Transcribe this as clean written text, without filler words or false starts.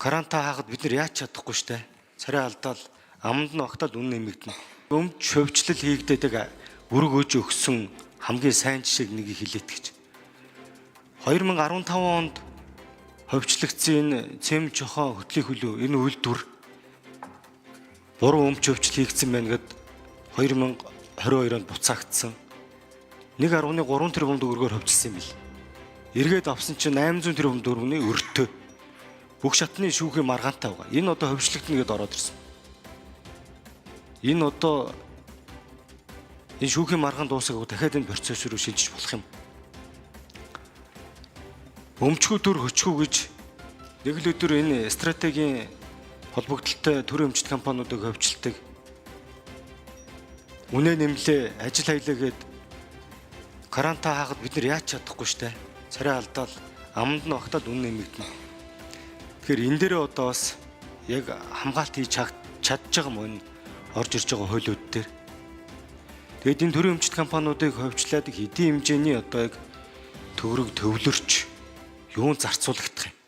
Карантин хаахад бид нар яаж чадахгүй штэ. Царай алдаал аманд нь огтол үн нэмэгдэнэ. Өмч хөвчлөл хийгдээдэг бүрэг өж өгсөн хамгийн сайн жишээг нэгийг хэлээд гэж. 2015 онд хөвчлөгдсөн энэ цэм чохоо хөтлийн хөлөө энэ үйлдвэр буруу өмч хөвчл хийгдсэн байна гэд 2022 онд буцаагдсан. 1.3 тэрбум төгрөгөөр хөвчлсөн юм бил. Эргээд авсан чинь 800 тэрбум төгрөгийн өртөө. Бүх шатны шүүхийн маргаантай байгаа. Энэ одоо хөвчлөгдөнө гэд ороод ирсэн. Энэ одоо энэ шүүхийн маргаан дуусаагүй дахиад энэ процесс руу шилжиж болох юм. Өмчгүү төр хөчгүү гэж нэг л өдөр энэ стратегийн холбогдлолтой төрийн өмчт компаниудыг хөвчлөдөг. Үнэ нэмлээ, ажил хаялаа гэд карантин хаахад бид нар яаж чадахгүй штэ. Царай алдаал аманд нь огтол үн нэмэгдэнэ. Тэгэхээр энэ дээрээ одоо бас яг хамгаалт хийж чадж байгаа юм энэ орж ирж байгаа хуулиуд дээр. Тэгээд энэ төрийн өмчт компаниудыг ховчлаад хэдийн хэмжээний одоо яг төгрөг төвлөрч юун зарцуулагдах юм.